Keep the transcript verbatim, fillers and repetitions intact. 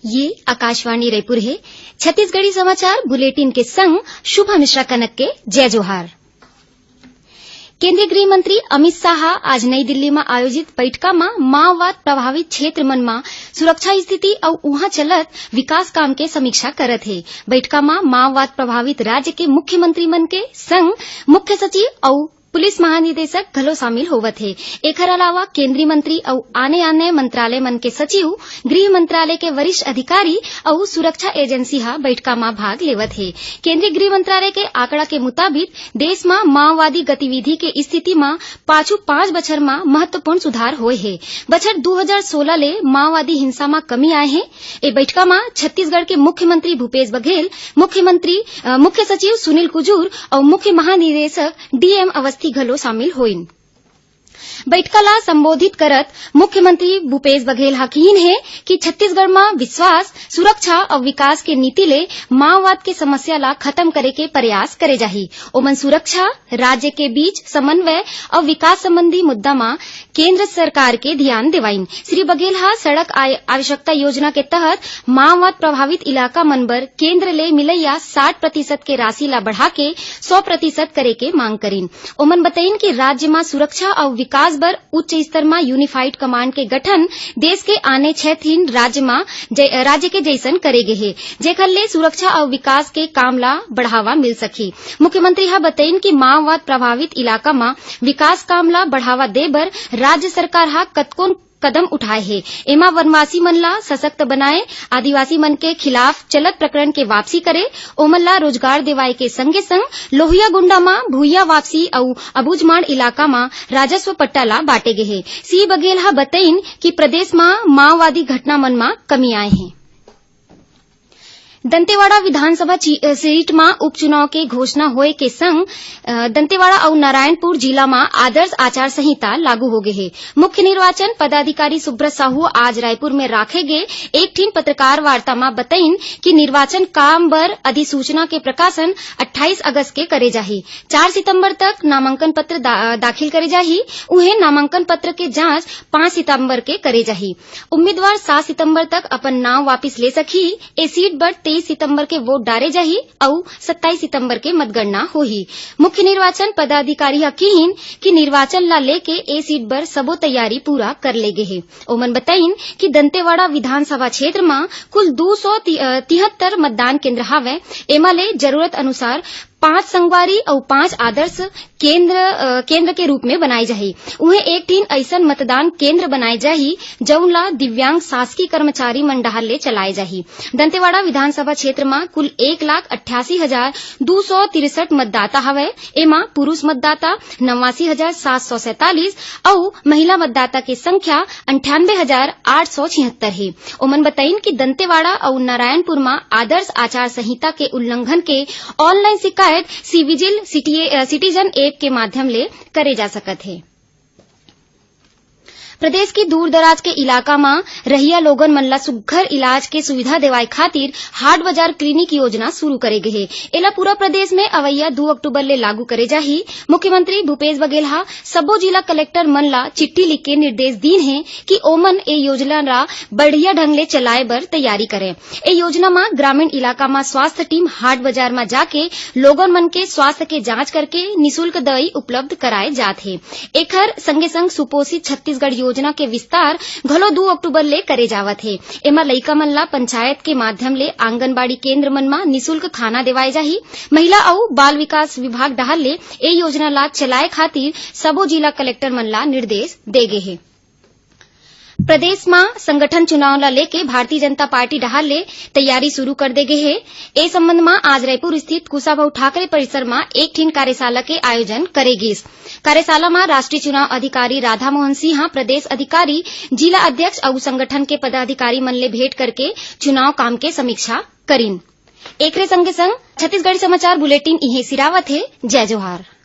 ये आकाशवाणी रायपुर हे। छत्तीसगढ़ी समाचार बुलेटिन के संग शुभा मिश्रा कनक के जय जोहार। केंद्रीय गृह मंत्री अमित शाह आज नई दिल्ली म आयोजित बैठका म माओवाद प्रभावित क्षेत्र मन म सुरक्षा स्थिति अउ उहां चलत विकास काम के समीक्षा करत हे। बैठका म माओवाद प्रभावित राज्य के मुख्यमंत्री मन के संग मुख्य सचिव अउ पुलिस महानिदेशक घलो शामिल होवत हे। एखर अलावा केंद्रीय मंत्री अउ आने-आने मंत्रालय मन के सचिव, गृह मंत्रालय के वरिष्ठ अधिकारी अउ सुरक्षा एजेंसी ह बैठका म भाग लेवत हे। केंद्रीय गृह मंत्रालय के आंकड़ा के मुताबिक देश म माओवादी गतिविधि के स्थिति म पाछू पांच बछर म महत्वपूर्ण सुधार होय हे। बछर दू हजार सोला ले माओवादी हिंसा म कमी आए हे। ए बैठका म छत्तीसगढ़ के मुख्यमंत्री भूपेश बघेल, मुख्यमंत्री, अ, मुख्य सचिव सुनील कुजूर अउ मुख्य महानिदेशक डीएम अवस्थी घलो शामिल होइन। बैठका ला संबोधित करत मुख्यमंत्री भूपेश बघेल ह किहीन हे कि छत्तीसगढ़ म विश्वास, सुरक्षा अउ विकास के नीति ले माओवाद के समस्या ला खत्म करे के प्रयास करे जाही। ओमन सुरक्षा, राज्य के बीच समन्वय अउ विकास संबंधी मुद्दा म केंद्र सरकार के धियान देवाइन। श्री बघेल ह सड़क आय-, आवश्यकता योजना के तहत माओवाद प्रभावित इलाका मन बर केंद्र ले मिलइया साठ प्रतिशत के राशि ला बढ़ा के सौ प्रतिशत करे के मांग करिन। ओमन बतइन कि राज्य म सुरक्षा अउ विकास बर उच्च स्तर म यूनिफाइड कमांड के गठन देश के आने छह ठिन राज्य म जै-, राज्य के जैसन करे गे हे, जेखर ले सुरक्षा अउ विकास के काम ला बढ़ावा मिल सकही। मुख्यमंत्री ह बतइन कि माओवाद प्रभावित इलाका म विकास काम ला बढ़ावा दे बर राज्य सरकार ह कतकोन कदम उठाए हे। एमा वनवासी मन ला सशक्त बनाए, आदिवासी मन के खिलाफ चलत प्रकरण के वापसी करे, ओमन ला रोजगार देवाए के संगे-संग लोहिया गुंडा म भुइयां वापसी अउ अबूझमाड़ इलाका म राजस्व पट्टा ला बांटे गे हे। सी बघेल ह बतइन कि प्रदेश म माओवादी घटना मन म कमी आए हे। दंतेवाड़ा विधानसभा ची-, अ, सीट म उपचुनाव के घोषणा होए के संग, अ, दंतेवाड़ा अउ नारायणपुर जिला म आदर्श आचार संहिता लागू होगे हे। मुख्य निर्वाचन पदाधिकारी सुब्रत साहू आज रायपुर में राखे गे एक ठिन पत्रकार वार्ता म बतइन कि निर्वाचन काम बर अधिसूचना के प्रकाशन अट्ठाईस अगस्त के करे जाही। चार सितंबर तक नामांकन पत्र दा-, दाखिल करे जाही। उहें, नामांकन पत्र के जांच पाँच सितंबर के करे जाही। उम्मीदवार सात सितंबर तक अपन नांव वापिस ले सकही। ए सीट बर तेईस सितंबर के वोट डारे जाही अउ सत्ताईस सितंबर के मतगणना होही। मुख्य निर्वाचन पदाधिकारी ह किहीन कि निर्वाचन ला लेके ए सीट बर सबो तैयारी पूरा कर ले गे हे। ओमन बताइन कि दंतेवाड़ा विधानसभा क्षेत्र म कुल दू सौ ति-, अ, तिहत्तर मतदान केंद्र हावय। एमा ले जरूरत अनुसार पांच संगवारी अउ पांच आदर्श केंद्र, अ, केंद्र के रूप में बनाए जाही। उहें, एक ठिन अइसन मतदान केंद्र बनाए जाही, जउन ला दिव्यांग शासकीय कर्मचारी मन डहार ले चलाए जाही। दंतेवाड़ा विधानसभा क्षेत्र म कुल एक लाख अट्ठासी हजार दू सौ तिरसठ मतदाता हवय। एमा पुरुष मतदाता नवासी हजार सात सौ सैंतालीस अउ महिला मतदाता के संख्या अंठानबे हजार आठ सौ छिहत्तर हे। ओमन बताइन कि दंतेवाड़ा अउ नारायणपुर म आदर्श आचार संहिता के उल्लंघन के ऑनलाइन शिकायत सी विजिल सिटी-, अ, सिटीजन ऐप के माध्यम ले करे जा सकत हे। प्रदेश के दूर-दराज के इलाका म रहइया लोगन मन ला सुग्घर इलाज के सुविधा देवाए खातिर हाट बाजार क्लिनिक योजना शुरू करे गे हे। एला पूरा प्रदेश में अवइया दू अक्टूबर ले लागू करे जाही। मुख्यमंत्री भूपेश बघेल ह सबो जिला कलेक्टर मन ला चिट्ठी लिख के निर्देश दीन हे कि ओमन ए योजना ला बढ़िया ढंग ले चलाए बर तैयारी करें। ए योजना म ग्रामीण इलाका म स्वास्थ्य टीम हाट बाजार म जाके लोगन मन के स्वास्थ्य के जांच करके निशुल्क दवाई उपलब्ध कराए जात हे। एखर संगे संग सुपोषित छत्तीसगढ़ योजना के विस्तार घलो दू अक्टूबर ले करे जावत हे। एमा लइका मन ला पंचायत के माध्यम ले आंगनबाड़ी केंद्र मन म निशुल्क खाना देवाए जाही। महिला अउ बाल विकास विभाग डहार ले ए योजना ला चलाए खातिर सबो जिला कलेक्टर मन ला निर्देश दे गे हे। प्रदेश म संगठन चुनाव ला लेके भारतीय जनता पार्टी डहार ले तैयारी शुरू कर दे गे हे। ए संबंध म आज रायपुर स्थित कुशाभाऊ ठाकरे परिसर म एक ठिन कार्यशाला के आयोजन करे गिस। कार्यशाला म राष्ट्रीय चुनाव अधिकारी राधा मोहन सिंह ह प्रदेश अधिकारी, जिला अध्यक्ष अउ संगठन के पदाधिकारी मन ले भेंट करके चुनाव काम के समीक्षा करिन। एकरे संगे संग छत्तीसगढ़ी समाचार बुलेटिन इहें सिरावत हे। जय जोहार।